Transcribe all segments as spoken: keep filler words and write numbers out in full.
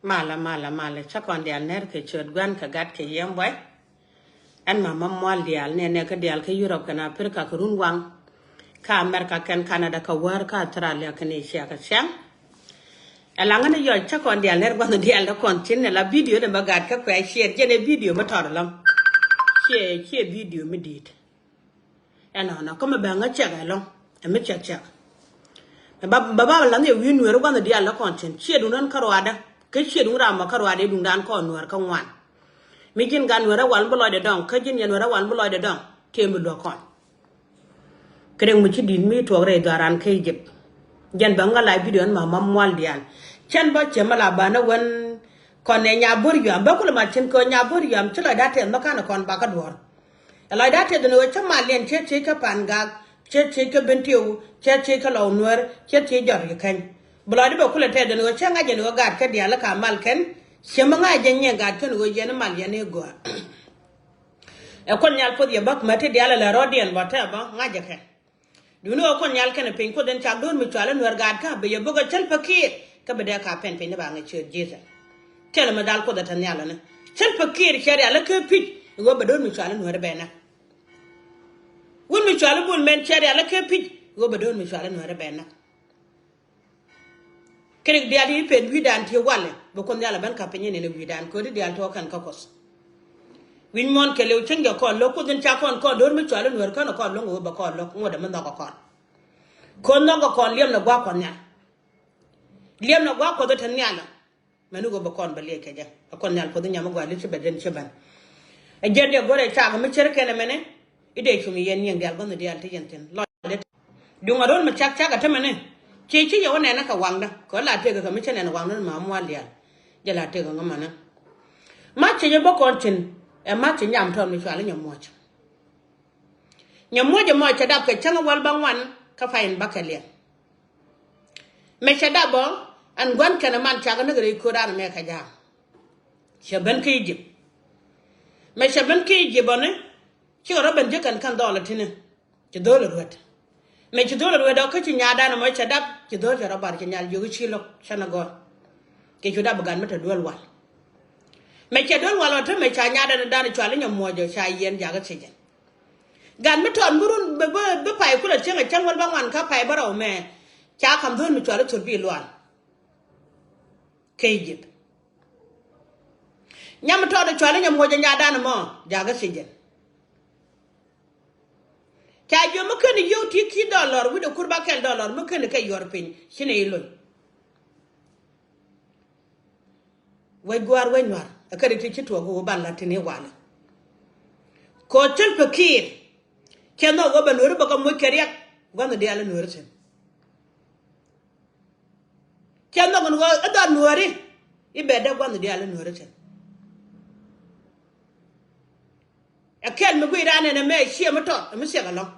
Malä, malä, malä, cä kɔn diaal ner kɛ ciöt Gua̱n kɛ Gat kɛ Yiëë Buay. Ɛn mama mual diaal nɛnɛ kä diaal kä Europe kɛnɛ Africa kɛ run waŋ. Kä America kɛn Canada kɛ wäär kä Australia kɛn Asia kɛ cäŋ. Ɛlaŋä ni yɔc cä kɔn diaal ner gua̱n diaal ni kɔn tin ni la video ni bä gat kä kuɛ share jɛn ɛ video mi tɔt ɛlɔŋ. Ciɛ, ciɛ video mi di̱i̱t. Ɛnɔnɔ kä mi bɛ ŋä cɛk ɛlɔŋ ɛ mi cɛk cɛk. Mɛ ba ba ba la ni wi̱i̱ Nueeri gua̱n diaal ni kɔn tin ciɛ duŋ dan kä ruaadä kä ciɛ duŋ ram mɔ kä ruaadä duŋ dan kɔn Nueer kä ŋuan. Mi ji̱n gat Nueeri wal bi lɔcdɛ dɔŋ kä ji̱n yɛ Nueeri wal bi lɔcdɛ dɔŋ tëë mi luäk kɔn. Kɛ dee mi ci di̱t mi tuɔɔk rɛy dhɔaaran kä Egypt. Jɛn bä ŋä la video ɛn ma ma mual diaal. Cɛn bä cɛ mi la banɛ wän kɔn nɛ nya bo̱r yuam bä kulɛ ma cin kɛ nya bo̱r yuam ci lɔcdä tɛth mi kanɛ kɔn bakä duɔ̱ɔ̱r. Ɛ lɔcdä tɛth ni ɣöö cä mal yɛn cɛ thiec kä Pan Gak, cɛ thiec kä Bentiu, cɛ thiec kä Lɔw Nuäär, cɛ thiec jɔr kɛ keny. Bi lɔcdä bɛ kulɛ tɛth ni ɣöö cä ŋa̱c jɛ ni ɣöö gaat kä diaal kä mal kɛn. Cɛ mi ŋa̱c jɛ nyiɛ gaat kɛn ɣöö yɛn mal yɛn i̱ gɔaa. Ɛ Kuoth Nhial puɔth yɛ bäk mɛ ti diaal ɛ lɛ rɔ̱diɛn bä tɛ bä ŋa̱c jɛ kɛ. Duuni ɣä Kuoth Nhial kɛnɛ piny Kuoth in cak do̱r mi cual in Nuɛr gaatkä bi yɛ bok ɛ Salva Kiir kä bi dee ka pɛn piny ni ba ŋɛ ciöt Jesus. Thilɛ mi dhal Kuoth ɛ te nhial ɛnɛ. Salva Kiir cɛ rial ɛ kɛ pi̱c ɣöö bɛ do̱r mi cual in Nuɛr bɛ näk. Wut mi cual in Bol Mel cɛ rial ɛ kɛ pi̱c ɣöö bɛ do̱r mi cual in Nuɛr bɛ näk. Kɛ rik diaal i̱ pet wi̱i̱dan ti walɛ bi Kuoth Nhial ɛ ben ka piny in in wi̱i̱dan kɛ ɣöö di diaal tɔ̱ kɛn kä Kuoth. Wi̱c muɔ̱ɔ̱n kɛ liw cäŋ jɛ kɔn lo̱k Kuoth in ca kɔn kɔn do̱r mi cual in Nuɛr känɛ kɔn lo̱ŋ ɣöö bɛ kɔn lo̱k ŋuɔ̱t ɛmɛ nhɔk ɛ kɔn. Kɔn nhɔk ɛ kɔn liɛm nɛ gua̱a̱k Kuɔth Nhial. Liɛm nɛ gua̱a̱k Kuɔth ɛ te nhial ɛ. Mɛn ni ɣöö bɛ kɔn bɛ liɛc kɛ jɛ ɛ Kuɔth Nhial Kuoth in nyam ɛ gua̱a̱k li̱th ci bɛ den ci ben. Ɛ jɛn diɛ go̱rɛ cakɛ mi cär kɛn ɛmɛnɛ. I̱ dee cum yɛn nyiɛŋ diaal gua̱nh diaal ti yɛn thi̱n lɔcdɛ. Duŋ a ro̱l mi cak cak a tämɛni. Ci ci yɛ wä nɛn a kɛ waŋdä kɛ la tëëk kɛ mi cä nɛn waŋdä ma mual diaal. Jɛ la tëëk ŋä mänä. Ma ci jɛ bä kɔn cin ɛ ma ci nyam tɔn mi cual i̱ nyɛ muɔc. Nyɛ muɔc ɛmɔ cɛ dap kɛ cäŋ wäl bä ŋuan kä pay in bä kɛ liɛŋ. Mɛ cɛ dap bä ɛn gua̱n kɛnɛ man cak ni kɛ rɛy kööran mɛ kɛ ja̱a̱ŋ. Cɛ ben kä Egypt. Mɛ cɛ ben kä Egypt ɔni. Cikɛ rɔ ben ji̱ kɛn kɛn dhɔl ɛ ti̱ni. Ci dho̱l ɛ ruet. Mɛ ci dho̱l ɛ ruet ɔ kä ci nyaatdan ɛmɔ cɛ dap ci dho̱l cɛ rɔ bar ci nyal jiök i̱ ci lo̱k cä ni gɔ̱r. Kɛ cu dap bi gat mi te duel wal. Mɛ cɛ duel wal ɔ te mɛ ca nyaatdan dan cual i̱ nyɛ muɔc ɔ ca yiɛn jakä thiecɛn. Gat mi tɔt mi run bi bi bi pay kulɛ cieŋ ɛ cäŋ wäl bä ŋuan kä pay bä rɛw mɛ. Ca ka̱m dho̱l mi cual i̱ thur bi lual. Kɛ Egypt. Nyam mi tɔt ɛ cual i̱ nyɛ muɔc ɛ nyaatdan ɛmɔ jakä thiecɛn. Ca jiö mi ken yio̱w ti ki̱ dɔlɔr wi̱cdɛ kur ba kɛl dɔlɔr mi ken kɛ yuɔr piny ci ni i̱ lo̱ny. Wec gua̱a̱r wec nyua̱r ɛ kɛ ri ti ci tuɔɔk ɣöö ban la tin i̱ walɛ. Ko̱ thil pɛ kiir. Cɛ nhɔk ɣöö bɛ nueeri bɛ kɛ moc kɛ riɛk gua̱nh diaal i̱ nueeri thi̱n. Cɛ nhɔk in ɣöö i̱ dhɔr nueeri i̱ bɛ dee gua̱nh diaal i̱ nueeri thi̱n. Ɛ kɛl mi guic raan ɛn ɛmɛ ciɛ mi tɔt ɛ mi thiɛk ɛlɔ̱ŋ.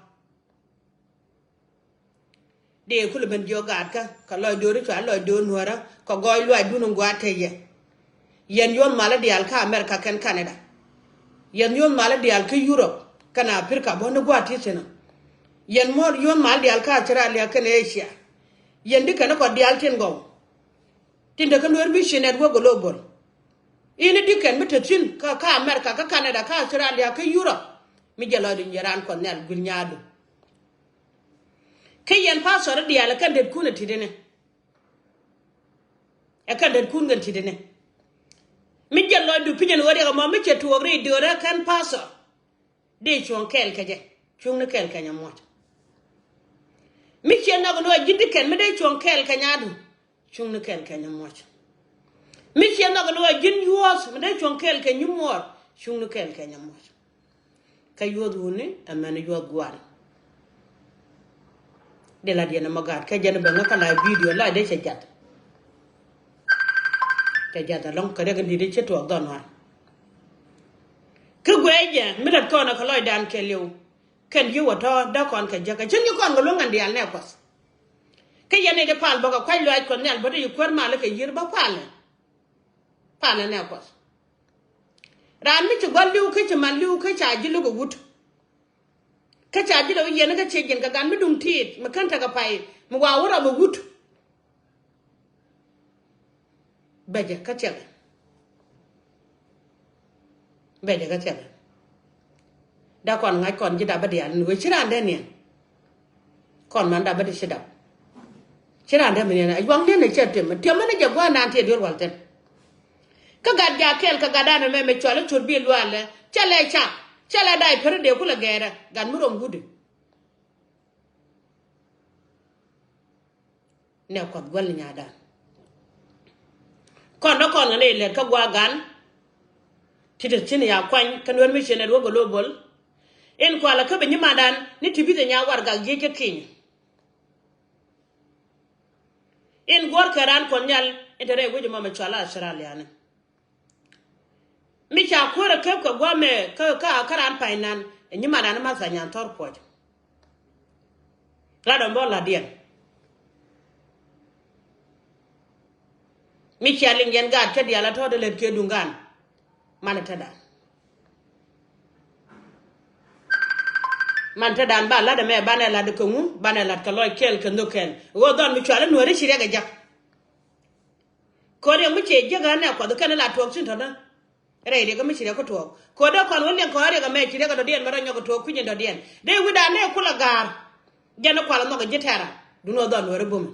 Dee kulɛ ben jiök gaatkä kɛ lɔc do̱ri cua lɔc do̱r nuäärä kɛ gɔɔy luaacdun in gua̱a̱th te yɛ. Yɛn yuɔ̱th malä diaal kä America kɛn Canada. Yɛn yuɔ̱th malä diaal kä Europe kɛn Africa bä ni gua̱a̱th ti thi̱n ɔ. Yɛn muɔ̱ɔ̱n yuɔ̱th malä diaal kä Australia kɛn Asia. Yɛn di kɛn kɔ diaal tin gɔw. Tin te kä Nuer Mission Network Global. Ini di kɛn mi te thi̱n kä kä America kä Canada kä Australia kä Europe. Mi jɛ lɔcdu nyɛ raan Kuɔth Nhial guil nyaadu. Kä yɛn pastor diaal ɛ kɛn det kun ɛ ti̱t inɛ. Ɛ kɛn det kun kɛn ti̱t inɛ. Mi jɛ lɔcdu pinyɛn ɣöö riɛk ɛmɔ mi cɛ tuɔɔk ri diöörä kɛn pastor. Dee cuɔ̱ŋ kɛɛl kɛ jɛ cuŋni kɛɛl kɛ nyɛ muɔ̱c. Mi ciɛ nhɔk ni ɣöö ji̱n di kɛn mi dee cuɔ̱ŋ kɛɛl kɛ nyaadu. Cuŋni kɛɛl kɛ nyɛ muɔ̱c. Mi ciɛ nhɔk ni ɣöö ji̱n yuɔ̱ɔ̱th mi dee cuɔ̱ŋ kɛɛl kɛ nyimuɔɔr. Cuŋni kɛɛl kɛ nyɛ muɔ̱c. Kä yuɔth wuni ɛmɛn yuɔth gua̱a̱r. Di la diɛn ɛmɔ gaat kä jɛn bɛ ŋä kä la bidio la dee cɛ jath. Cɛ jath ɛlɔ̱ŋ kɛ riɛk in di̱t i̱ ci tuɔɔk dhɔn ŋɔ̱a̱r. Kä guɛɛ jɛ mi lat kɔn ɛ kɛ lɔcdan kɛɛliw. Kɛn ji̱ wä tɔ̱ däk kɔn kɛ jek kɛ cin ji̱ kɔn kɛ luäŋ ɛn diaal nɛ Kuɔth. Kä yɛn i̱ di pal bä kɛ kuac luaac Kuɔth Nhial bä di yi kuäär malä kɛ yiër bä palɛ. Palɛ nɛ Kuɔth. Raan mi ci gɔ̱a̱r li̱w kä ci man li̱w kä ca ji̱ lo̱k ɛ wut. Kä ca ji̱ lo̱k ɛ yiɛn kä ciec ji̱n kɛ gan mi duŋ tiit mi kän tekɛ pay mi wa wä rɔm ɛ wut. Bɛ jɛ kä thiɛk. Bɛ jɛ kä thiɛk. Da kɔn ŋa̱c kɔn ji̱ dap bä diaal ni wee ci raan dee niɛn. Kɔn man dap bä di ci dap. Ci raan dee mi niɛn a juaŋ niɛn a cɛ tiɛm tiɛm ni jɛ gua̱a̱r naan tiɛ duel wal thin. Kä gat ja kɛl kä gat dan mɛ mɛ cual i̱ cut bi lualɛ cɛ lɛ cak cɛ lɛ day peri dee kulɛ gɛɛrɛ gat mi rom wudi. Nɛ kuath guäl ni nyadan. Kɔn dɔ kɔn ŋa ni lɛt kä gua gan. Ti te cin ya kuany kä nuɛr mi cin ɛ duɔ global. In kualɛ kä bi nyimandan ni ti bi te nya wargak jiec kä kiny. In guɔr kɛ ran kuɔn nyal in te rɛy wi̱c mɔmɛ cual Australia ni. Mi ca kuäärä kep kɛ guamɛ kä kä kä raan pay nan. Nyimandan ma tha nyan thɔr puɔc. La dɔm bɔ la diɛn. Mi cia liŋ yɛn gaat kä dial a tɔt lät kiɛ duŋ gan. Man te dan. Man te dan ba lat mɛ banɛ lat kɛ ŋu banɛ lat kɛ lɔc kɛl kɛ nhök kɛl. Ɣöö dhɔn mi cual i̱ nuääri ci riɛk ɛ jak. Kɛ ɣöö riɛk mi cie jiäk ɣän ɛ kuɔth kɛn la tuɔɔk cin tɔ̱nä. Rɛy riɛk mi ci riɛk kä tuɔɔk kɛ ɣöö dee kɔn wä liɛŋ kɔn riɛk ɛmɛ ci riɛk ɛ dɔ̱diɛn mɛ rɔ nyɔk kɛ tuɔɔk kui̱ny ɛ dɔ̱diɛn dee wi̱dan dee kulɛ ga̱a̱r. Jɛn ɛ kual ɛ nhɔk ɛ ji̱ tɛra dun wä dhɔn nuääri bumɛ.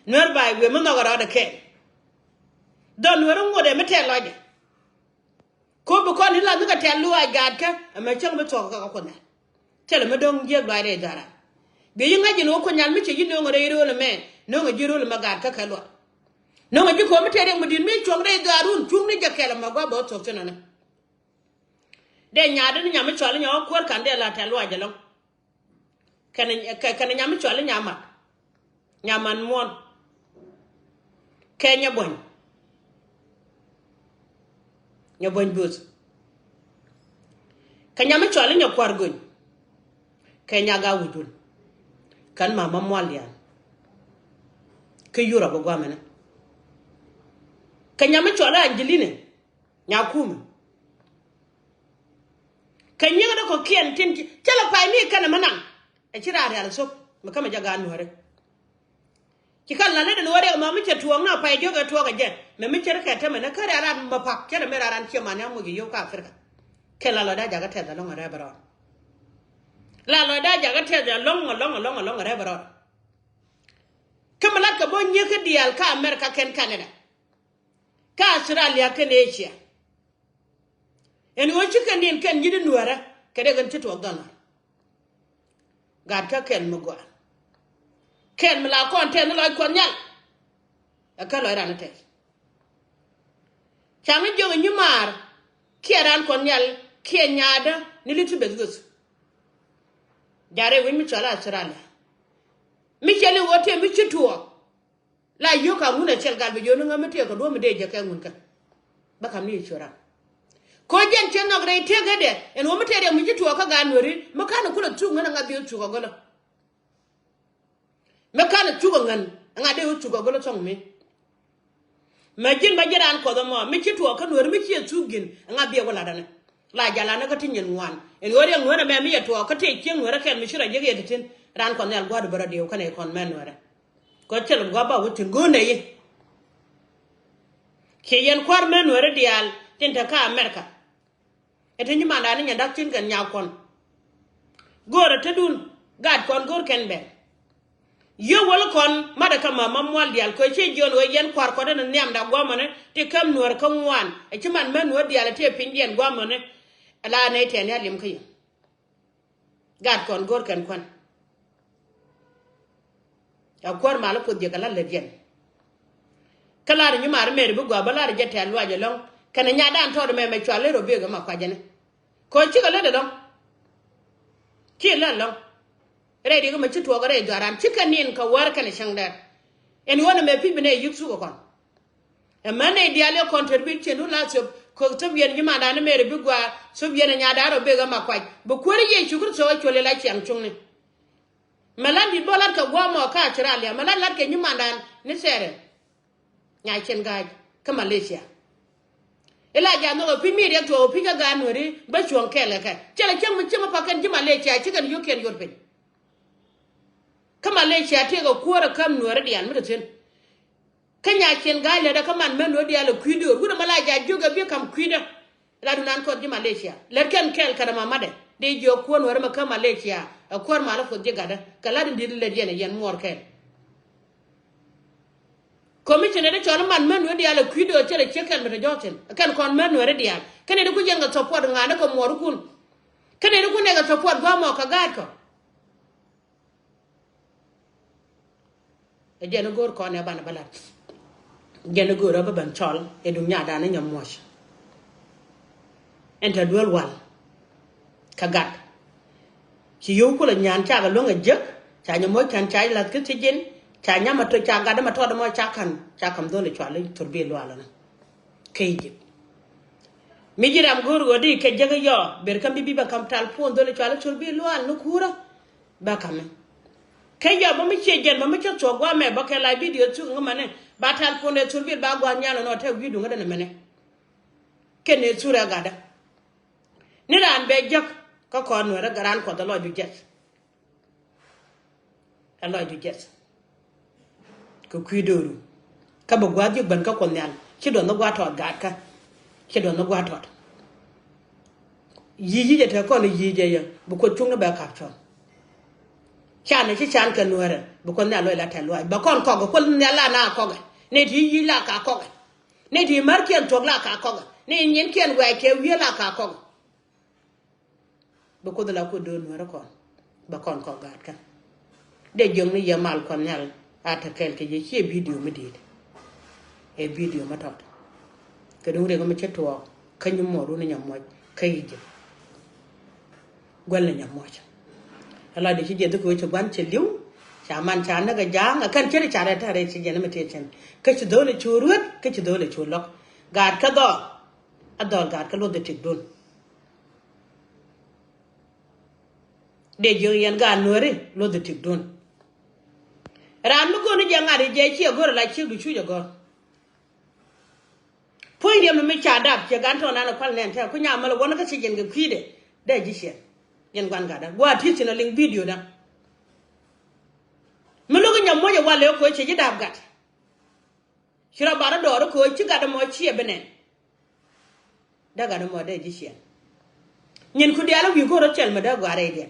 Nuäär bay wiee mi nhɔk ɛ rɔɔdɛ kɛɛl. Dhɔn nuääri ŋot ɛ mi tɛl lɔcdɛ. Ko bi kɔn in la mi kɛ tɛl luaac gaatkä ɛmɛ cäŋ bi thuɔk kɛ kɛ kuoth nɛ. Thilɛ mi do̱ŋ jiɛk luaac rɛy dharan. Bi yi ŋa̱c in wä kuoth nyal mi cɛ yi no̱o̱ŋ rɛy ro̱o̱l ɛmɛ no̱o̱ŋ ji̱ ro̱o̱l ɛmɛ gaatkä kɛ luɔt. No̱o̱ŋ ji̱ ko̱ mi tɛt riɛk mi di̱t mi cuɔ̱ŋ rɛy dhaarun cuŋni jɛ kɛl ɛmɛ gua̱ bɛ wä thuɔk thin ɛnɛ. Dee nyaatdä ni nyam mi cɔal i̱ nyam wä kuäär ka̱n dee la tɛl luaac ɛlɔ̱ŋ. Kɛnɛ kɛnɛ nyam mi cɔal i̱ nyamat. Nyamat muɔ̱ɔ̱n. Kɛ nyɛ buɔ̱ny. Nyɛ buɔ̱ny buth. Kɛ nyam mi cɔal i̱ nyɛ kua̱r gony. Kɛ nyak a wi̱c dul. Kɛn mama mual diaal. Kä Yurop bi guamɛnɛ. Kɛ nyam mi cɔal i̱ Angeline. Nyakumɛ. Kɛ nyiŋä dee kɔ̱kiɛn tin cä lɛ pay mi kɛnɛ mi naŋ. Ɛ ci raar rial thop mi kä mi jɛ gaat nuääri. Ci kal na lät ɛn ɣöö riɛk ɛmɔ mi cɛ tuɔɔk na pay diɔ̱k ɛ tuɔɔk ɛ jɛ mɛ mi cär kɛ tämɛ ni kä rial ran mɛ pak cär ɛmɛ ran ran ciɛ man ya moc ɛ yio̱w kä Africa. Kɛ la lɔcda jakä tɛth ɛlɔ̱ŋ ɛ rɛp ɛ rɔɔd. La lɔcda jakä tɛth ɛlɔ̱ŋ ɛlɔ̱ŋ ɛlɔ̱ŋ ɛlɔ̱ŋ ɛ rɛp ɛ rɔɔd. Kä mi lat kɛ bä nyiek kä diaal kä America kɛn Canada. Kä Australia kɛn Asia. Ɛn ɣöö ci kɛn niɛn kɛn nyi̱t in nuäärä kɛ dee kɛn ci tuɔɔk dhɔn ɣɔr. Gat kä kɛl mi gɔaa. Kɛl mi la kɔn tɛth ni lɔc kuɔth nyal. Ɛ kä lɔc ran tɛth. Ca mi jiök ɛ nyimaar kiɛ ran kuɔth nyal kiɛ nyaadä ni Elizabeth Guth. Jarɛ wi̱c mi cɔl Australia. Mi cɛ liŋ ɣöö tëë mi ci tuɔɔk. La yio̱k a ŋun a cɛl gal bi jiöni ŋämi tëëk kɛ duɔ̱m mi dee jɛ kɛ ŋun kɛ. Bä kam ni yɛ ciö ram. Ko̱ jɛn cɛ nhɔk rɛy tëëk ɣädɛ ɛn ɣöö mi tëë riɛk mi ci tuɔɔk kä gaat nuääri mi ka̱n ɛ kulɛ thuk ŋän ɛŋa dee thuk ɛ gölä. Mi ka̱n ɛ thuk ɛ ŋän ɛŋa dee thuk ɛ gölä thɔŋ mi. Mɛ ji̱n bä ji̱ raan kuɔth ɛmɔ mi ci tuɔɔk kä nuääri mi ci ɛ thuk ji̱n ɛŋa biɛ wä latdäni. La jalanä kä ti nyin ŋuan ɛn ɣöö riɛk nuäärä mɛ mi yɛ tuɔɔk kä tëë cieŋ nuäärä kɛl mi ci rɔ jiäk yɛ ti thi̱n. Raan kuɔth nhial gua̱a̱r dup bä rɔ diëëw kä nɛy kɔn mɛ nuäärä. Kɔ thil gua̱a̱r bä wä thi̱n go̱o̱r nɛy i̱. Ciɛ yɛn kua̱r mɛ nuäärä diaal tin te kä America. Ɛ te nyimandan ni nyɛ da̱k thi̱n kɛn nyak kɔn. Go̱o̱rä tetdun gaat kɔn go̱o̱r kɛn bɛl. Yiëë wäl kɔn matdä kä mama mual diaal kɛ ci jiɔn ɣöö yɛn kua̱r kɔn in nhiamda gua̱mɔni ti käm nuäär kä ŋuan ɛ ci man män nuäär diaal ɛ ti ɛ pinydiɛn gua̱mɔni. Ɛ la nɛy tɛɛni a li̱m kä yɛ. Gat kɔn go̱o̱r kɛn kuän. Ɛ kuäär mal i̱ puɔth jiɛk kɛ la lät yɛn. Kä lar i̱ nyimaar i̱ mɛri bi gɔaa bä lar i̱ jɛ tɛ̈r luac ɛlɔ̱ŋ kɛnɛ nyadan tɔɔt ɛmɛ mɛ cual i̱ rɔ bek ɛma kuacɛni. Kɔc cikɛ lät ɛlɔ̱ŋ. Ci lät ɛlɔ̱ŋ. Rɛy riɛk ɛmɛ ci tuɔɔk rɛy dhuaran cikɛ nin kɛ wäär kɛnɛ cäŋdɛr. Ɛn ɣöö nɛmɛ pi̱c bi nɛy yi̱k thuk ɛ kɔn. Ɛmɛ nɛy diaal yɛ kɔn tɛr bi ciɛn wun la thöp kɛ thöp yɛn nyimandan ni mɛri bi gɔaa thöp yɛn ɛ nyadan rɔ bek ɛma kuac bi kuäär Yecu Kritho ɛ cuɔl i̱ la ciaŋ cuŋni. Mɛ lat di̱t bä lat kɛ gua̱a̱mɔ kä Australia mɛ lat lat kɛ nyimandan ni thɛɛrɛ. Nya cin ga̱a̱c kä Malaysia. Ila ja̱ nhɔk ɛ pi̱c mi riɛk tuɔɔk ɛ pi̱c kä gaat nuääri bä cuɔ̱ɔ̱ŋ kɛɛl kɛ kɛ cɛ lɛ cäŋ mi cäŋ mi pa̱k kɛn ji̱ Malaysia ci kɛn yio̱kiɛn yot piny. Kä Malaysia tëëk ɛ kuäär ɛ käm nuääri diaal mi te thi̱n. Kä nya cin ga̱a̱c lätdä kä man män wä diaal ɛ kui̱döör wut ɛmɛ la ja̱ jiök ɛ bi ka̱m kui̱dä. La dunan kɔt ji̱ Malaysia lät kɛn kɛɛl kɛn ɛ mamatdɛ dee jiök kuäär nuäärä mɛ kä Malaysia. Ɛ kuäär mal ɛ kuoth ji̱ gatdä kɛ la̱t in di̱t lät yɛn ɛ yɛn muɔɔr kɛɛl. Commissioner dee cɔl i̱ man män nueeri diaal ɛ kui̱döör cɛ rɛ ciek kɛl mi te jɔɔk thi̱n kɛn kɔn män nueeri diaal. Kɛn ni di ku yɛn kɛ support ŋa̱a̱n ni kɛ muɔɔrikun. Kɛn ni di ku nɛ kɛ support gua̱a̱mɔ kɛ gaatkɔ. Ɛ jɛn i̱ go̱o̱r kɔn ɛ banɛ bä la̱t. Jɛn i̱ go̱o̱r ɛ bä ben cɔl ɛ duŋ nyaatdan ni nyɛ muɔc. Ɛn te duel wal. Kä gat ci yio̱w kulɛ nyan cakɛ luäŋ ɛ jiäk. Ca nyɛ moc kɛn ca lath kä thi̱ji̱n. Ca nyam ɛ toc ca gat ɛmɛ tɔt ɛmɔ ca ka̱n ca ka̱m dho̱l ɛ cual i̱ thur bi lual ɛnɔ. Kä Egypt mi ji̱ ram go̱o̱r ɣöö di kɛ jiäk i̱ yɔ ber käm bi bi bɛ ka̱m tal puɔ̱n dho̱l ɛ cual i̱ thur bi lual ni kuurä. Bä ka̱mɛ kä yɔ bä mi ciɛ jɛn bä mi cä thuɔ̱k guamɛ bä kɛ la bidio thuk ŋä mɛnɛ. Ba tal puɔ̱n ɛ thur bi ba gua̱a̱th nyan ɛnɔ tɛ wi̱i̱du ŋä dɛn ɛmɛnɛ. Kɛn ɛ thur ɛ gatdä. Ni raan bɛ jäk kä kɔn nuɛrä gat raan kuɔth ɛ lɔcdu jɛth. Ɛ lɔcdu jɛth kɛ kui̱ dööru. Kä bɛ gua̱a̱th ji̱ bän kä kuɔth nhial ci duɔth ni gua̱a̱th tɔɔt gaatkä. Ci duɔth ni gua̱a̱th tɔɔt. Yi̱i̱ yi̱i̱ jɛ te kɔn yi̱i̱ jɛ yɛ bi kuoth cuŋni bɛ kap cɔl. Canɛ ci can kɛ nuɛrɛ bi kuoth nhial lɔc la tɛl luaac bɛ kɔn kɔk ɛ kuoth nhial la na kɔkɛ. Ni ti yi̱i̱ la ka kɔkɛ. Ni ti märkiɛn thuɔ̱k la ka kɔkɛ ni nyienkiɛn wɛɛc kɛ wiee la ka kɔkɛ. Bɛ kuoth la kuoth do̱o̱n nuɛrä kɔn bɛ kɔn kɔk gaatkä. Dee jiökni yɛ mal kuɔth nhial a te kɛɛl kɛ yɛ ciɛ bidio mi di̱i̱t. Ɛ bidio mi tɔt kɛ duŋ riɛk mi ci tuɔɔk kä nyi muɔɔrun ni nyɛ muɔc kä Egypt. Guäl ni nyɛ muɔc. Ɛ lɔcdɛ ci jiɛth kɛ ɣöö ci gua̱n ci li̱w ca man ca näk ɛ ja̱a̱ŋ ɛ kɛn ce̱t ca rɛt tɛ̈rɛ ci jiɛn mi tëë cɛn kä ci dho̱o̱l ɛ cu ruet kä ci dho̱o̱l ɛ cu lɔk. Gaatkä dhɔɔl. A dhɔl gaat kä luɔth itikdun. Dee jiök yɛn gaat nuääri luɔth itikdun. Raan mi go̱o̱r ni jɛ ŋa̱t i̱ jɛ ciɛ go̱r ala ciek du cuc agɔ̱r. Puɔ̱ny riɛm mi ca dap ciɛ gan tɔɔn an kual nɛn tɛ̈ ku nya mäl wäni kä ci jɛn kɛ kui̱dɛ. Dee ji̱ ciɛn yɛn guan gatdä gua̱a̱ ti̱i̱ thi̱n a liŋ bidio dä. Mi lo̱k i̱ nyam muɔ̱c ɛ wal ëë koc ciɛ ji̱ dap gat. Ci rɔ bar rɔ dɔɔr koc ci gat ɛmɔ ciɛ bi nɛn. Dee gat ɛmɔ dee ji̱ ciɛn. Nyin ku diaal wi̱i̱ go̱r rɔ cɛl mi dee gua̱a̱r rɛydiɛn.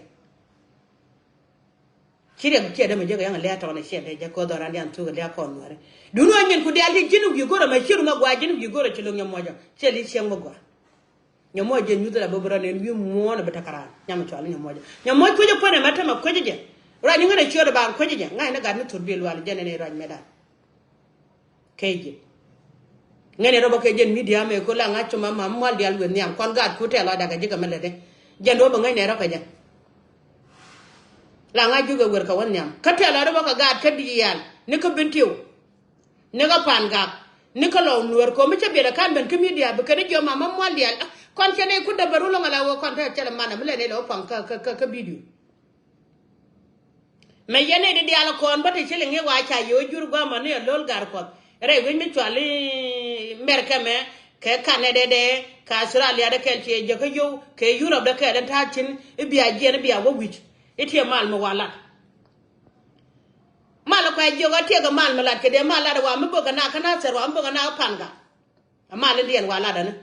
Ci riɛk ciɛ dee mi jek yɛŋ lia̱a̱ tɔkni ciɛ dee jek ko̱ dhɔran dian thuk lia̱a̱ kɔn nuɔri. Dun wä nyin ku diaal ti ji̱n wi̱i̱ go̱r ɛmɛ ci rum ɛ gua̱a̱ ji̱n wi̱i̱ go̱r ɛ ci lo̱ŋ nyɛ muɔcɔ ciɛ li cieŋ mi gua̱a̱. Nyɛ muɔc jɛ nyuth la bä bi rɔ nɛn wi̱i̱ muɔ̱ɔ̱n ɛ bi tɛk kɛ raan nyam cual nyɛ muɔcɔ nyɛ muɔc kuecä puɔ̱nɛ mɛ tämɛ kuecä jɛ. Ruac ni ŋän ɛ ciöt ɛ ba kuecä jɛ ŋa̱c ni gat ni thur bi lual jɛn ɛn ɛ ruac mɛ dan. Kɛ ji̱ ŋäcnɛ rɔ bä kɛ jɛn midia mɛ ko la ŋa̱c cuma mam mual dial weth nhiam kɔn gaat ku tɛl lɔcda kɛ ji̱ kɛ mi lätdɛ. Jɛn rɔ bä ŋäcnɛ rɔ kɛ jɛ. La ŋa̱c ji̱ kɛ wer kɛ wä nhiam kä tɛl lɔcdä bä kɛ gaat kä diaal ni kä ben tiw. Ni kä pan gak ni kä lɔw nuɛr komi cä biɛt ɛ kan ben kä midia bi kɛn jiɔ mam mam mual dial. Kɔn cɛ nɛ ku däbɛ rulä ŋa la wä kɔn tɛ cɛl ɛ manɛ mi lɛ nɛ lɛ wä pam kä kä kä bidio. Mɛ yɛn nɛy ti diaal kɔn bä ti ci liŋ i̱ wa ca yio̱o̱ jur gua̱a̱mɔ ni ɛ lo̱l gar kuɔth rɛy wec mi cual i̱ Mɛrkɛ mɛ kɛ Kanada dɛ kɛ Australia dɛ kɛl ciɛ jɛ kä yio̱w kɛ Europe dɛ kɛl in ta̱a̱ cin i̱ bia jiɛn i̱ bia wä wi̱c i̱ tiɛ mal mi wa lat. Mal kuɛ jiök a tiɛk kɛ mal mi lat kɛ dee mal lat wa mi bök kɛ na kä na thɛr wa mi bök kɛ na kä pan gak. A mal in diɛn wa lat ani.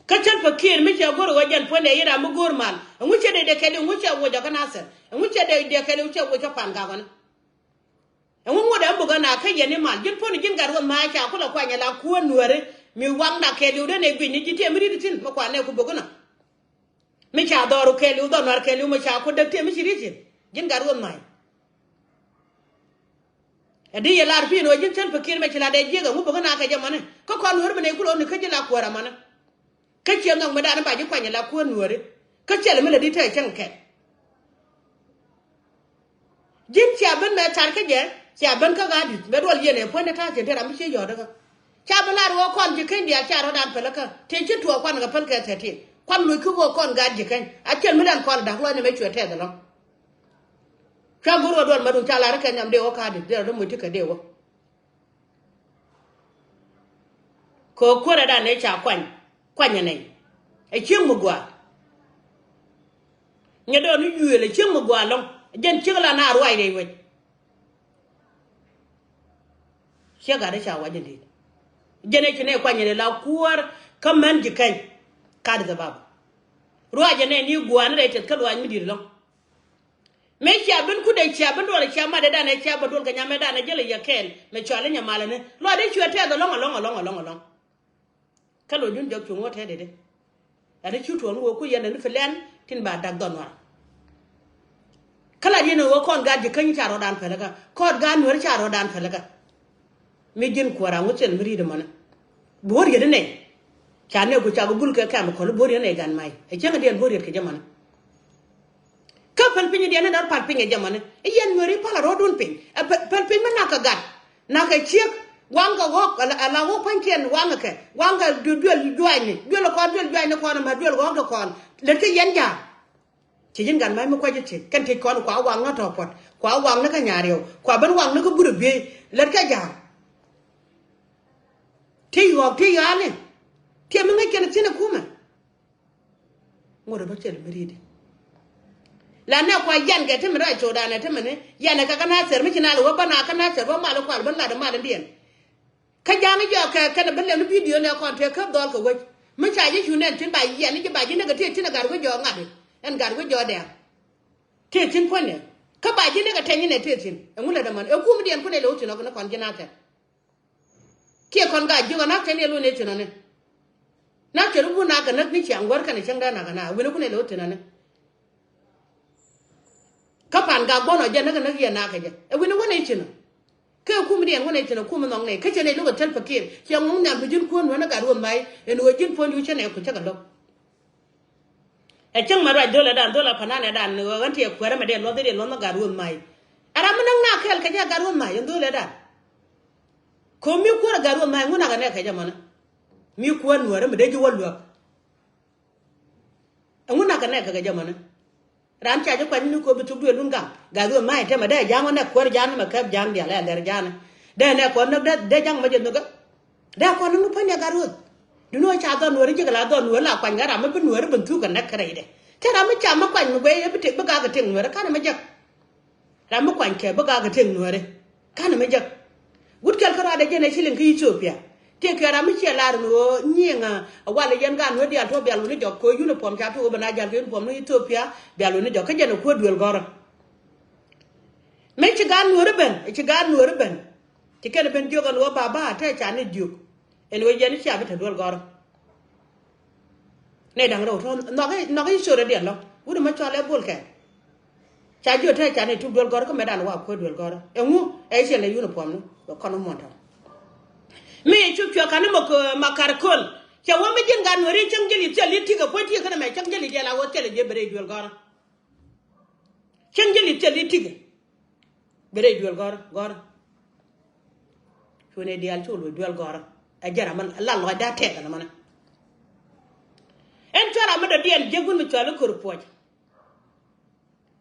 Kä cäl pä kiɛɛr mi cɛ go̱r ɣöö jɛn puɔ̱nydɛ yet ram mi go̱o̱r mal ɛŋu cɛ dee dee kɛɛliw ɛŋu cɛ woc ɔ kä nathɛr ɛŋu cɛ dee dee kɛɛliw cɛ woc kä pan gak ɣɔni. Ɛŋu ŋuɔ̱t ɛn buk ɛn a kä yɛn ni mal ji̱n puɔ̱n ji̱n gat ruɔth ma̱a̱ ca kulɛ kuany ɛla kuäär nuääri. Mi waŋda kɛɛliw den ɛ guic ni ji̱ tiɛm mi ri̱t thi̱n mi kuan nɛ ku buk inɔ. Mi ca dhɔru kɛɛliw dhɔr nuar kɛɛliw mi ca ku däk tiɛm mi ci ri̱t thi̱n ji̱n gat ruɔth ma̱a̱. Ɛ di yɛ lar pi̱i̱n ɣöö ji̱n thil pi̱ki̱n mɛ ci lat ɛ jiäk ɛŋu bä kä na kɛ jɛ mɔni kä kɔn nueeri mi nɛy kulɛ ɣöö ni kä ji̱ la kuäär ɛmɔni. Kä ciɛ nhɔk mi da̱a̱n ba ji̱ kuany ɛ la kuäär nueeri kä cɛl mi lɛ di te cäŋ kɛl. Ji̱n cia ben mɛ thar kä jɛ cia ben kä ɣa̱a̱ di̱t mɛ duɔl yɛn ɛ puɔ̱nydɛ ta̱a̱ cɛ te ram mi cië yɔ̱ɔ̱t kä. Ca bi lar ɣöö kɔn ji̱ keny diaal ca rɔ̱dan päl kä te ci tuɔɔk kuan kɛ päl kɛ thɛtiɛn kuan loc kä ɣöö kɔn gaat ji̱ keny a cɛl mi dan kɔn da̱k luɔ̱ny ɛmɛ cuɛ tɛth ɛlɔ̱ŋ. Cua go̱r ɣä duɔl ma duŋ ca lar kɛ nhiam dee wä ka̱a̱di dee rɔ dee moc ti kɛ dee wä. Kɛ ɣä kuäärɛ dan ëë ca kuany kuanyɛ nɛy. Ɛ cieŋ mi gua̱a̱ nyɛ dɔɔni yuëël ɛ cieŋ mi gua̱a̱ lɔ̱ŋ. Jɛn cieŋ la na ruac rɛy wec. Ciɛ gat i̱ ca wac in di̱i̱t. Jɛn ɛ ci nɛ kuany in ila kuäär kä män ji̱ keny. Kat i̱ dhɛ baba. Ruac jɛ nɛ ni gua̱a̱n rɛy tɛth kä luaac mi di̱i̱t ɛlɔ̱ŋ. Mëë cia ben kut ɛ cia ben duɔl ɛ cia mat ɛ dan ɛ cia bä duɔl kɛ nyam ɛ dan ɛ jäl ɛ yɛ kɛɛl mɛ cɔal i̱ nyamalä ni luac dee cuɛ tɛth ɛlɔ̱ŋ ɛlɔ̱ŋ ɛlɔ̱ŋ ɛlɔ̱ŋ ɛlɔ̱ŋ. Kä lo̱c dun jɔk cuŋ wä tɛt dede. Ɛ ni cu tuɔɔn wä ku yɛn ni fi lɛn tin ba dak dhɔn wara. Kä la diɛn wä kɔn gaat ji̱ käny ca rɔɔdan pälikä kɔɔt gaat nuɛri ca rɔɔdan pälikä. Mi ji̱n kuäär aŋu thil mi ri̱t ɛmɔni. Bo̱o̱r yet inɛy. Ca nɛɛku cak bul kɛ kɛm kɔl bo̱o̱r yet inɛy gan may ɛ cieŋ diɛn bo̱o̱r yet kɛ jɛ mɔni. Kä päl piny diɛn ni dɔr pal piny ɛ jɛ mɔni i̱ yɛn nuɛri pal a rɔɔdun piny ɛ päl piny mi nak kɛ gat. Nak kɛ ciek waŋ kɛ ɣɔk ala ɣɔk pa̱nykiɛn waŋ kɛ waŋ kɛ duel juaacni duel kɔn duel juaacni kɔn ma duel ɣɔk kɛ kɔn. Lät kɛ yɛn ja̱a̱ŋ. Ci ji̱n gat ma̱c mi kuac i̱ thiec kɛn thiec kɔn kua waŋ ni tɔ̱ puɔ̱t kua waŋ ni kä nyaar yɛw kua ben waŋ ni kä burɛ biey lät kɛ ja̱a̱ŋ. Thiec ɣɔk thiec ɣa̱a̱li. Thiec mi ŋäc kɛn thi̱n ɛ kumɛ. Ŋot ɛ bä cɛl mi ri̱i̱di. La nɛ kua yan kɛ ti mi rɛy cotdan ɛ ti mi ni yan ɛ kɛ kä nathɛr mi ci na lɛ wä bä na kä nathɛr wä mal kual bä lat ɛ mal indiɛn. Kä ja̱a̱ŋ jɔɔk kɛ kɛn ɛ bä lɛm ni bidio nɛ kɔn tëë käp dhɔl kɛ wec mi ca ji̱ cu nɛn tin ba yiɛn ni ji̱ ba ji̱ ni kɛ tëë tin ɛ gat wec jɔɔk ŋa̱t ɛn gat wec jɔɔk dɛɛŋ. Tëë tin puɔ̱nyɛ kä ba ji̱ ni kɛ tɛny ni nɛ tëë tin ɛŋu lɛ dämän ɛ kum diɛn kun ɛ lɛ wä thi̱n ɔ kɛ ni kɔn ji̱ nathɛr. Kiɛ kɔn ka jiök anak cɛ ni luny ɛ ci nɔni. Nak cɛ ri bun nak kɛ näk ni ciaŋ guäär kɛn cäŋ dee nak kɛ na wi̱ni kun ɛ lo̱ ti nɔni. Kä pan gak buɔ̱n ɔ jɛ näk kɛ näk yɛ nak kɛ jɛ ɛ wi̱ni wän ɛ ci nɔ. Kɛ kum diɛn wän ɛ ci nɔ kum nhɔk nɛ kä cɛ ni lo̱k ɛ thil pekir ciɛ ŋuŋ nhiam bi ji̱n kuäär nuɛn ɛ gat ruɔth may ɛn ɣöö ji̱n puɔ̱n yu cä nɛ ku cä kɛ lo̱k. Ɛ cäŋ mɛ ruac dho̱lɛ dan dho̱lɛ pananɛ dan ɣän ti ɛ kuɛrɛ mɛ dee luɔth dee luɔth mɛ gat ruɔth may. Ɛ ram mi näk na kɛɛl kɛ jɛ gat ruɔth may ɛn dho̱lɛ dan. Ko̱ mi kuäär ɛ gat ruɔth may ŋun akɛ nɛ kɛ jɛ mɔnɛ. Mi kuäär nuäärä mi dee ji̱ wä luäk. Ɛŋu nak kɛ nɛk kɛ kɛ jɛ mɔnɛ. Raan ca ji̱ kuany ni ko̱ bi thuk duël wun gaŋ gat ruɔth may tɛmɛ dee ja̱a̱ŋ wä nɛk kuäär ja̱a̱ŋ ni mɛ kɛp ja̱a̱ŋ diaal ɛ lɛr ja̱a̱ŋ. Dee nɛk kɔn näk dee ja̱a̱ŋ mɛ jɛ nhök. Dee kɔn ni ŋu päny ɛ gat ruɔth. Duni wä ca dhɔn nuäärä ji̱ kɛ la dhɔn nuäärä la kuany kɛ ram mi bi nuäärä bin thuk kɛ nɛk kɛ rɛydɛ. Kɛ ram mi cam mi kuany mi guɛy ɛ bi tëk bi gak kɛ tëk nuäärä kanɛ mi jek. Ram mi kuany kɛ bi gak kɛ tëk nuäärä. Kanɛ mi jek. Wut kɛl kä ruaadɛ jɛn ɛ ci liŋ kä Ethiopia. Tëë kɛ ram mi ciɛ lar ni ɣöö nyiŋ a walɛ yɛn gaat nuäär diaal tuɔɔk bial wuni jɔk kɛ uniform ca tuɔɔk ben a jal kɛ uniform ni Ethiopia bial wuni jɔk kä jɛn ɛ kuäär duel gɔ̱rä. Mëë ci gaat nuäär ben ci gaat nuäär ben. Ci kɛn ben jiök ɛn ɣöö baba tëë ca ni jiök. Ɛn ɣöö yɛn cia bi te duel gɔ̱rä. Nɛ da̱ŋ rɛw tɔ̱ nhɔk i̱ nhɔk i̱ cot rɛ diɛn lɔ wut mɛ cɔal ɛ bol kɛ. Ca jiö te ca nɛ tuk duel gɔr kä mɛ dan wa kuɛ duel gɔr ɛŋu ɛ ciɛ lɛ uniform ni bɛ kɔn muɔn tɔ. Mi cu cuɛ kan ni mɛ kɛ ma kar köl cɛ wä mi ji̱n gan weri cäŋ jeli thil i̱ tik ɛ puɔ̱ny ti kɛn mɛ cäŋ jeli diɛl a wä thil i̱ jɛ bɛ rɛy duel gɔr. Cäŋ jeli thil i̱ tik bɛ rɛy duel gɔr gɔr. Cuɛ nɛ diɛl cu luɔc duel gɔr ɛ jɛ ram la lɔc da tɛk ɛn mɛnɛ. Ɛn cuɛ ram mi dɔ̱diɛn jek wun mi cual i̱ kör puɔc.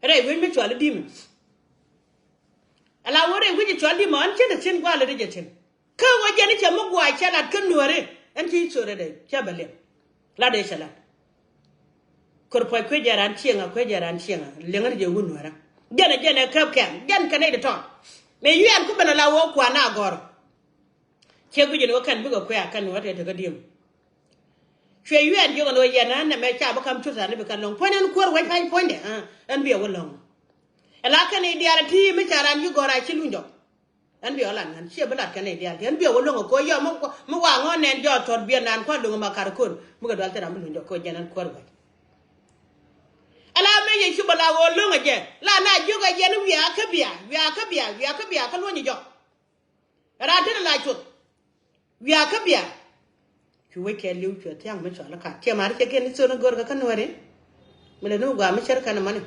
Rɛy wec mi cual i̱ di̱mɛ. Ala wä rɛy wec i̱ cual di̱mɛ ɣän cin i̱ cin gua̱a̱l i̱ ri jɛ cin. Kä wä jɛn i̱ cɛ mi gua̱a̱c cɛ lat kä nuääri ɛn ci i̱ cor rɛy cɛ bɛ liɛm. Lat i̱ cɛ lat. Kör puɔc kuec jɛ ran cieŋä kuec jɛ ran cieŋä liɛŋä ri jɛ wun nuäärä. Jɛn ɛ jɛn ɛ käp kɛm jɛn kɛ nɛy ti tɔt. Mëë yuɛɛn ku ben ala wä kuan a gɔr. Ciɛ guic ɛn ɣöö kɛn bikɛ kuɛ̈ɛ̈ kɛn ɣöö tëë tekä di̱em. Cuɛ yuɛɛn jiök ɛn ɣöö yɛn ɣän nɛmɛ ca bi ka̱m cuth an i̱ bi kɛn lɔ̱ŋ puɔ̱ny ɛn kuäär wec pa̱ny puɔ̱nydɛ. Ɛn biɛ wä lɔ̱ŋ. Ɛ la kɛn i̱ diaal ɛ ti mi ca raan ji̱ gɔ̱r a ci luny jɔk. Ɛn biɛ wä lat ŋän ciɛ bi lat kɛn i̱ diaal ti ɛn biɛ wä lɔ̱ŋ ɛ ko̱ yɔ mi wa ŋɔ̱ɔ̱n nɛn jɔɔk thɔt biɛ naan kua̱r luŋ ɛ ma kar ko̱n. Mi kɛ dual thil ram bi luny jɔk ko̱ jɛn ɛn kuäär wec. Ɛ la mëë yɛ ci bä la ɣöö lɔ̱ŋ ɛ jɛ la na jiök ɛ yɛn wiaa kä bia wiaa kä bia wiaa kä bia kä luɔ̱ny ɛ jɔk. Raan tetdä la cuɔth. Wiaa kä bia. Cu wec kɛ li̱w cuɛ thia̱ŋ mi cɔal i̱ kat ciɛ ma̱a̱r ciɛ kiɛn i̱ thon i̱ go̱o̱r kɛ kä nuääri. Mi lɛ ni mi gua̱a̱ mi cär kɛn i̱ mani.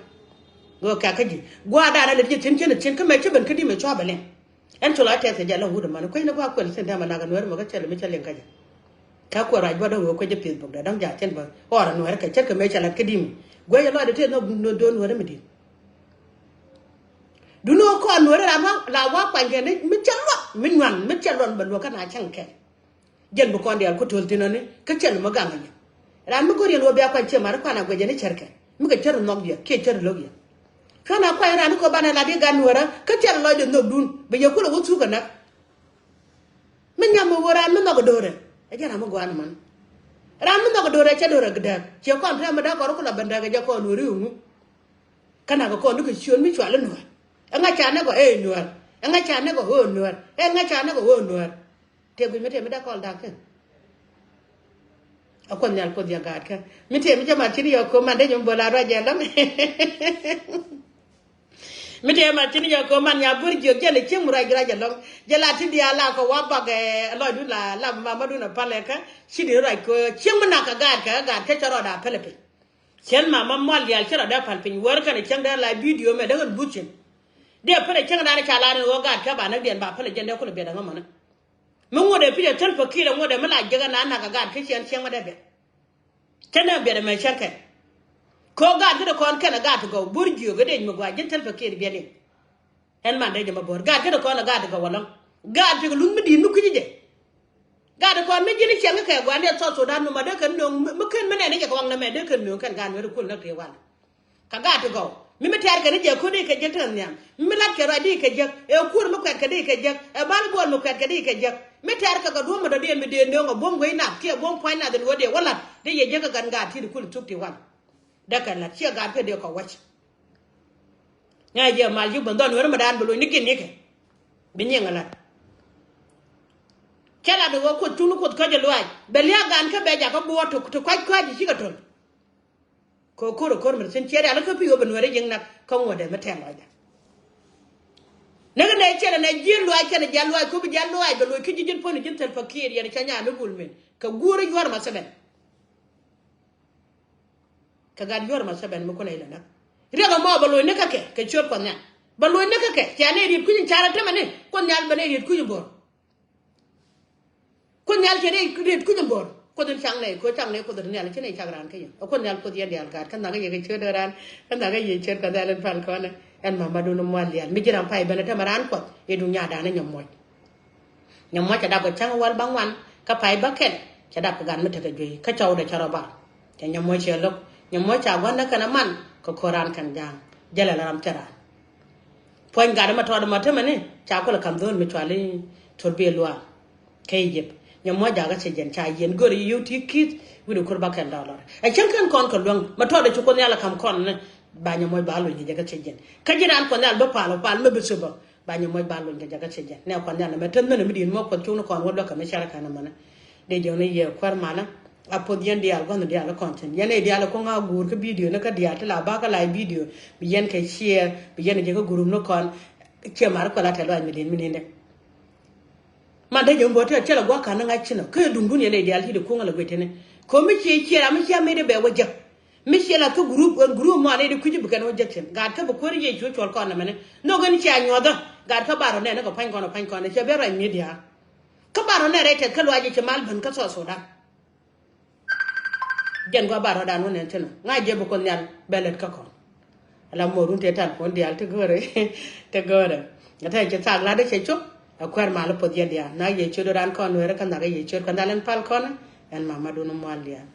Go̱o̱r kɛ kä ji̱ gua̱a̱ da̱a̱n a lät ji̱ thi̱n cin i̱ thi̱n kä mɛ ci ben kä di̱ mɛ cua bɛ lɛŋ. Ɛn cu la tɛth kɛ jɛ lɔ̱ŋ wut i̱ mani kuecni gua̱a̱ kuɛl thi̱n tɛmɛ nak i̱ nuääri mɛ kä cɛ lɛ mi cä liŋ kä jɛ. Kä kuɛ ruac buɔt däŋ wee kuec jɛ pi̱th bok dee däŋ ja̱ cɛn bä ɣɔr i̱ nuääri kɛ cär kɛ mɛ cɛ la̱t kä di̱ mi guɛc i̱ lɔcdɛ tëë nhök do̱n nuääri mi di̱t. Duŋni ɣöö kɔn nuɔ̱ɔ̱ri ram la wa kuany kɛn mi cɛ luɔt mi nyuan mi cɛ luɔt bɛ luɔt kä na cäŋ kɛn. Jɛn bi kɔn diaal ku to̱l thi̱n ɔni kä cɛl mi gaŋ ɛ yɛ. Ram mi go̱r yɛn ɣöö bia kuany ciɛ ma̱ri kuan a guɛc jɛn i̱ cärkɛ mi kɛ cär nhɔk diɛ kiɛ cär lo̱k yɛ. Cuan a kuany ran i̱ kɛ banɛ lat i̱ gan nuɔ̱ɔ̱rä kä cɛl lɔcdɛ nhök duun bɛ yɛ kulɛ wä thuk kɛ näk. Ɣöö raan mi nhɔk ɛ do̱rɛ ɛ jɛn ram mi gɔaa ni män. Raan mi nhɔk ɛ do̱rɛ cɛ do̱rɛ gɛ dääk ciɛ kɔn tɛm mi dääk kɔn rukɛ la ben dääk ɛ jɛ kɔn weri ŋu. Kä nak kɔn ni kɛ ciöt mi cual inuäär. Ɛŋa ca nɛ kɔ ɛ inuäär. Ɛŋa ca nɛ kɔ ɛ inuäär. Ɛŋa ca nɛ kɔ ɛ inuäär. Tëë guic mi tëë mi dääk kɔn dääk kɛ. A Kuoth Nhial Kuoth yɛ gaat kɛ mi tëë mi cä mat cini yɛ ko̱o̱m man dee nyom bol a ruac ɛlɔ̱ŋ. Mi tëë mat cini yɛ ko̱o̱m man nya bur jiök jɛn ɛ cieŋ mi ruac ruac ɛlɔ̱ŋ. Jɛ la ti diaal la kɛ wa bak ɛ lɔcdun la la mamadun a pal ɛ kä ci di ruac kɛ cieŋ mi nak kɛ gaat kɛ gaat kɛ cä rɔɔd a pɛl ɛ piny. Cien mama mual diaal ci rɔɔd a pal piny wär kɛn ɛ cieŋ dee la bidio mɛ dee kɛn bucin. Dee pɛl ɛ cieŋ daan ca la ni ɣöö gaat kɛ ba näk diɛn ba pɛl ɛ jɛn dee kulɛ biɛt ɛ ŋä mɔnä. Mi ŋuɔ̱t ɛ pi̱c ɛ thäl pä ki̱i̱t ɛ ŋuɔ̱t ɛ mi la jiäk ɛ naan nak kɛ gaat kä ciɛn cieŋ mi dee biɛt. Cä nɛ biɛt ɛmɛ cäŋ kɛ. Kɛ ɣöö gaat kä dee kɔn kɛn ɛ gaat ti gɔw bo̱r jiök ɛ dee mi gua̱a̱c ji̱n thäl pä kiɛt biɛt in. Ɛn man dee jɛ mɛ bo̱r gaat kä dee kɔn ɛ gaat ti gɔw ɛlɔ̱ŋ. Gaat ti kɛ luth mi di̱i̱t mi kui̱ci jɛ. Gaat ti kɔn mi ji̱n i̱ ciɛŋ kä kɛ gua̱a̱n dee South Sudan mi ma dee kɛn nööŋ mi kɛn mi nɛn i̱ jɛ kɛ waŋ nɛmɛ dee kɛn nööŋ kɛn gaat nuɛr i̱ kuël näk tëë wal. Kä gaat ti gɔw mi mi tɛ̈r kɛn i̱ jɛ ko̱n i̱ kɛ jek tɛn nhiam mi lat kɛ ruac di kɛ jek ɛ kuur mi kuɛt kɛ di kɛ jek ɛ bal guɔl mi kuɛt kɛ di kɛ jek mi tɛ̈r kɛ kɛ duɔ̱m mi dɔ̱diɛn mi dee nööŋ ɛ buɔ̱m guey nath kiɛ buɔ̱m pua̱ny nath in wä dee wä lat di yɛ jek kɛ gan gaat ti̱t kul thuk ti wan. Dee kɛ lat ciɛ gaat kɛ dee kɔ wäc. Ŋa̱c jɛ mal ji̱ bä dhɔn weri mi daan bi loc ni gin nikɛ bi nyiŋ ɛ lat. Cɛ lat ɛ wä kuoth cuŋni kuoth käc ɛ luaac bɛ lia̱a̱ gan kä bɛ jakä buɔɔt ti kua̱c kua̱c ji̱ cikɛ töl. Kɛ ko̱r ɛ ko̱r mi thi̱n ciɛ rial kä pi̱i̱ wä bi nuɛɛri ji̱ŋ nak kä ŋuɔ̱tdɛ mi tɛm lɔcdɛ. Näk nɛ ciɛ nɛ ji̱n luaac kɛnɛ jial luaac ko̱ bi jial luaac bɛ luɔc kä ji̱ ji̱n puɔ̱ni ji̱n thil pakiir yɛn ca nyaami gul min kɛ guuri yuɔr ma thibɛn. Kɛ gat yuɔr ma thibɛn mi kunɛ ilɛ näk. Riɛk ɛmɔ bɛ luɔc ni kä kɛ kɛ ciöt kuɔth nhial bɛ luɔc ni kä kɛ cia nɛ riet kui̱c in carɛ tämɛ ni kuɔth nhial bɛ nɛ riet kui̱c in bo̱r. Kuoth nhial cɛ dee rit kui̱c in bo̱r kuoth in cak nɛy kuoth cak nɛy kuoth in nhial cɛ nɛy cak raan kä yɛ. Ɛ kuoth nhial kuoth yɛn diaal gaat kä nhak kä yɛ kɛ ciöt ɛ raan kä nhak kä yɛ ciöt kä dhɛl in pal kɔnɛ. Ɛn mama dun mual diaal mi ji̱ ram pay ben ɛ tämɛ raan kuɔth i̱ duŋ nyadan in nyɔm muɔc. Nyɔm muɔc cɛ dap kɛ cäŋ wäl ba ŋuan kä pay ba kɛl cɛ dap kɛ gan mi tekɛ juey kä cɔwdɛ cɛ rɔ bar. Cɛ nyɔm muɔc cɛ lo̱k nyɔm muɔc ca gua̱n dä kɛn ɛ man kɛ ko̱ran kɛn ja̱a̱ŋ. Jälɛ la ram cɛ raan. Puɔ̱ny gat ma tɔɔt ma temɛ ni ca kulɛ ka̱m dho̱o̱n mi cuali Turbi Luaak kɛ Egypt. Nyɛ muɔ̱c jakä cɛ jɛn ca yiɛn gör i̱ yio̱w ti ki̱th wi̱n i̱ kur ba kɛn dɔlɔr. Ɛ cäŋ kɛn kɔn kɛ luäŋ ma tɔɔt ɛ cu Kuoth Nhial ɛ ka̱m kɔn ni ba nyɛ muɔ̱c ba luny kɛ jɛ kä cɛ jɛn. Kä ji̱ raan Kuoth Nhial bi pal ɔ pal mi bi thöp ɔ ba nyɛ muɔ̱c ba luny kɛ jɛ kä cɛ jɛn. Nɛ Kuoth Nhial ɛmɛ tet mänɛ mi di̱i̱t muɔ̱c Kuɔth cuŋni kɔn wä luäk kɛ mi cärä kɛn ɛmänä. Dee jiɔni yɛ kuäär malä. A puɔth yɛn diaal gua̱nh diaal kɔn thi̱n yɛn ɛ diaal kɔŋ a guur kä bidio ni kä diaal ti la ba kä la bidio bi yɛn kɛ ciɛɛr bi yɛn jɛ kä gurum ni kɔn. Ciɛ mar kuɛl a tɛl ruac mi li̱n mi ni̱n dɛ. Man dee jɛ mi bä tɛl cɛ la gua̱ ka̱n ni ŋa̱c cinɔ kä duŋdun yɛn ɛ diaal ti di kuŋ a la guic tini. Kɔ mi ciɛ ciɛɛr a mi ciɛ mi di bɛ wä jek. Mi ciɛ la kä gurup ɣän gurup mɔ a ni di kui̱ci bi kɛn wä jek thi̱n gaat kä bi kuäär yɛ cuɔ cuɔl kɔn nɛ mɛni. Nhök ɛn ciɛ a nyuɔthä gaat kä bar ɔ nɛn ni kɛ pa̱ny kɔn ɔ pa̱ny kɔn ɛ ciɛ ben ruac mi diaal. Kä bar ɔ nɛn rɛy tɛth kä luac ɛ ci mal ben kä South Sudan. Jɛn gua bar rɔ̱dan wä nɛn thin ɔ ŋa̱c jɛ bi Kuoth Nhial bɛ lät kä kɔn. Ala muɔrun tëë tan puɔ̱n diaal ti go̱o̱rɛ ti go̱o̱rɛ. Ŋä te ci thak lat dee cɛ cop. Ɛ kuɛɛr mal puɔth yɛn diaal na yɛ ciöt raan kɔn nueeri kä nhak yɛ ciöt kä nhal ɛn pal kɔn. Ɛn mamadun mual diaal.